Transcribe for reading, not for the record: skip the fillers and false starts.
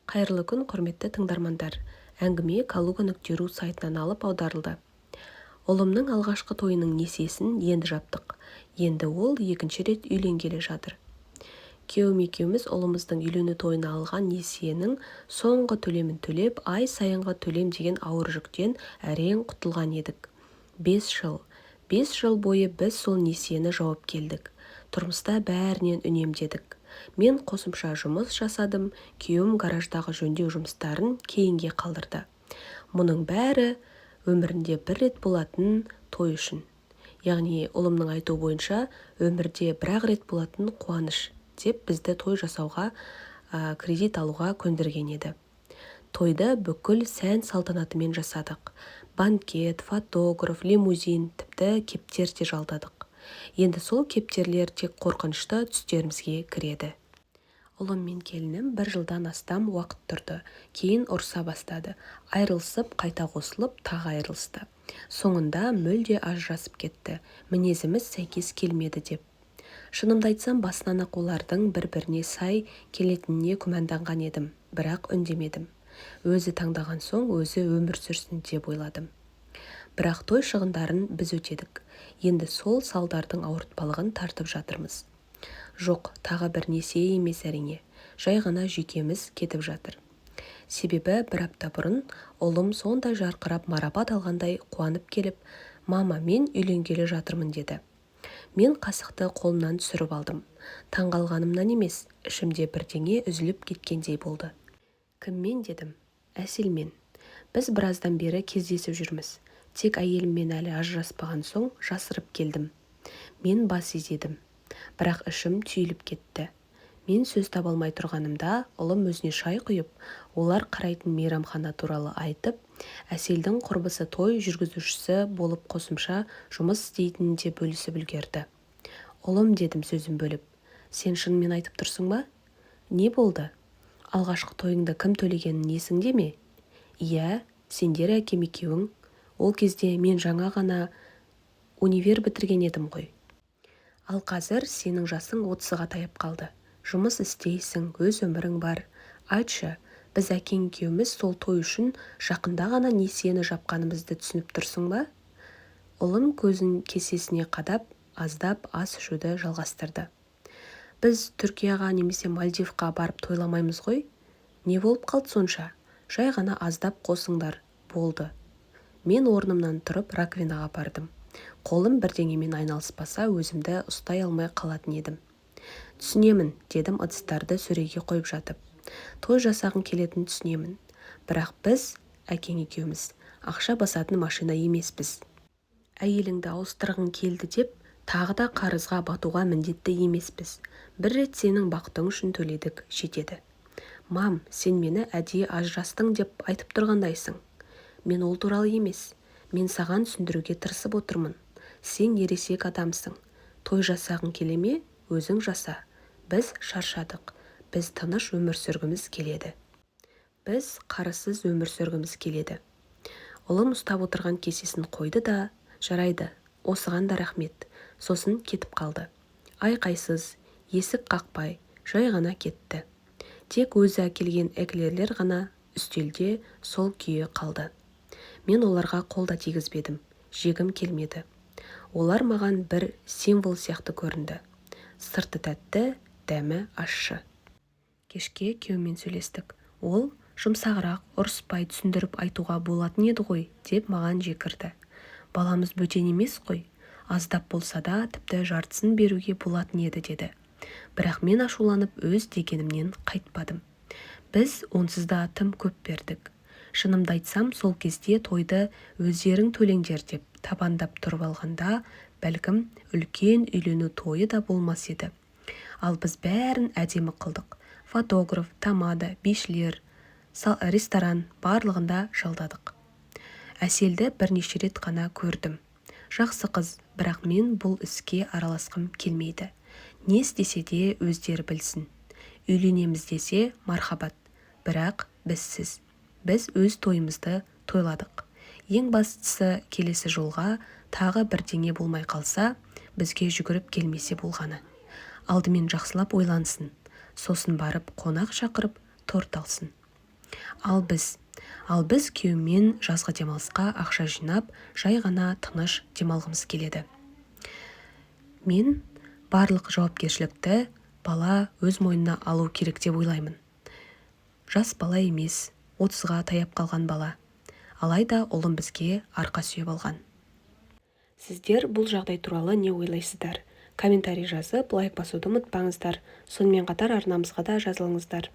Қайырлы күн, құрметті тыңдармандар! Әңгіме kaluga.ru сайтынан алып аударылды. Ұлымның алғашқы тойының несиесін енді жаптық. Енді ол екінші рет үйленгелі жатыр. Күйеуім екеуміз ұлымыздың үйлену тойына алған несиенің соңғы төлемін төлеп, ай сайынғы төлем деген ауыр жүктен әрең құтылған едік. 5 жыл. 5 жыл бойы біз сол несиені жауып келдік. Тұрмыста бәрінен үнемдедік. Мен қосымша жұмыс жасадым, күйеуім гараждағы жөндеу жұмыстарын кейінге қалдырды. Мұның бәрі өмірінде бір рет болатын той үшін. Яғни ұлымның айтуы бойынша, өмірде бір-ақ рет болатын қуаныш деп бізді той жасауға, кредит алуға көндірген еді. Тойды бүкіл сән-салтанатымен жасадық. Банкет, фотограф, лимузин, тіпті кептер де жалдадық. Енді сол кептерлер тек қорқынышты түстерімізге кіреді. Ұлым мен келінім бір жылдан астам уақыт тұрды. Кейін ұрыса бастады. Айырылысып, қайта қосылып, тағы айырылысты. Соңында мүлде ажырасып кетті. Мінезіміз сәйкес келмеді деп. Шынымды айтсам, басынан-ақ олардың бір-біріне сай келетініне күмәнданған едім, бірақ үндемедім. Өзі таңдаған соң өзі өмір сүрсін деп ойладым. Бірақ той шығындарын біз өтедік. Енді сол салдардың ауыртпалығын тартып жатырмыз. Жоқ, тағы бір несие емес, әрине. Жай ғана жүйкеміз кетіп жатыр. Себебі бір апта бұрын ұлым сондай жарқырап, марапат алғандай қуанып келіп, «Мама, мен үйленгелі жатырмын», – деді. Мен қасықты қолымнан түсіріп алдым. Таңғалғанымнан емес, ішімде бірдеңе үзіліп кеткендей болды. «Кіммен?» – дедім. «Әселмен. Біз біраздан бері кездесіп жүрміз. Тек әйеліммен әлі ажыраспаған соң жасырып келдім». Мен бас изедім. Бірақ ішім түйіліп кетті. Мен сөз таба алмай тұрғанымда ұлым өзіне шай құйып, олар қарайтын мейрамхана туралы айтып, Әселдің құрбысы той жүргізушісі болып қосымша жұмыс істейтінін де бөлісіп үлгерді. «Ұлым, – дедім сөзін бөліп, – сен шынымен айтып тұрсың ба? Не болды? Алғашқы тойыңды кім төлегенін есіңде ме? Иә, сендер, әкем екеуің. Ол кезде мен жаңа ғана универ бітірген едім ғой. Ал қазір сенің жасың 30-ға таяп қалды. Жұмыс істейсің, өз өмірің бар. Айтшы, біз әкең екеуміз сол той үшін жақында ғана несиені жапқанымызды түсініп тұрсың ба?» Ұлым көзін кесесіне қадап, аздап ас ішуді жалғастырды. «Біз Түркияға немесе Мальдивқа барып тойламаймыз ғой. Не болып қалды сонша? Жай ғана аздап қосыңдар, болды». Мен орнымнан тұрып, раковинаға бардым. Қолым бірдеңемен айналыспаса, өзімді ұстай алмай қалатын едім. «Түсінемін, – дедім ыдыстарды сөреге қойып жатып. – Той жасағың келетінін түсінемін. Бірақ біз, әкең екеуміз, ақша басатын машина емеспіз. Әйеліңді ауыстырғың келді деп, тағы да қарызға батуға міндетті емеспіз. Бір рет сенің бақытың үшін төледік, жетеді». «Мам, сен мені әдейі ажырастың деп айтып тұрғандайсың». «Мен ол туралы емес. Мен саған түсіндіруге тырысып отырмын. Сен ересек адамсың. Той жасағың келе ме, өзің жаса. Біз шаршадық. Біз тыныш өмір сүргіміз келеді. Біз қарызсыз өмір сүргіміз келеді». Ұлым ұстап отырған кесесін қойды да, «Жарайды, осыған да рахмет». Сосын кетіп қалды. Айқайсыз, есік қақпай, жай ғана кетті. Тек өзі әкелген эклерлер ғана үстелде сол күйі қалды. Мен оларға қол да тигізбедім. Жегім келмеді. Олар маған бір символ сияқты көрінді. Сырты тәтті, дәмі ащы. Кешке күйеуіммен сөйлестік. Ол «Жұмсағырақ, ұрыспай түсіндіріп айтуға болатын еді ғой» деп маған жекірді. «Баламыз бөтен емес қой. Аздап болса да, тіпті жартысын беруге болатын еді» деді. Бірақ мен ашуланып, өз дегенімнен қайтпадым. Біз онсыз да тым көп бердік. Шынымды айтсам, сол кезде тойды өздерің төлеңдер деп табандап тұрып алғанда, бәлкім, үлкен үйлену тойы да болмас еді. Ал біз бәрін әдемі қылдық. Фотограф, тамада, бишілер, ресторан, барлығын да жалдадық. Әселді бірнеше рет қана көрдім. Жақсы қыз, бірақ мен бұл іске араласқым келмейді. Не істесе де өздері білсін. Үйленеміз десе, мархабат. Бірақ бізсіз. Біз өз тойымызды тойладық. Ең бастысы, келесі жолға тағы бірдеңе болмай қалса, бізге жүгіріп келмесе болғаны. Алдымен жақсылап ойлансын. Сосын барып қонақ шақырып, торт алсын. Ал біз? Ал біз күйеуіммен жазғы демалысқа ақша жинап, жай ғана тыныш демалғымыз келеді. Мен барлық жауапкершілікті бала өз мойнына алу керек деп ойлаймын. Жас бала емес, 30-ға таяп қалған бала. Алайда ұлым бізге арқа сүйеп алған. Сіздер бұл жағдай туралы не ойлайсыздар? Комментарий жазып, лайк басуды ұмытпаңыздар. Сонымен қатар арнамызға да жазылыңыздар.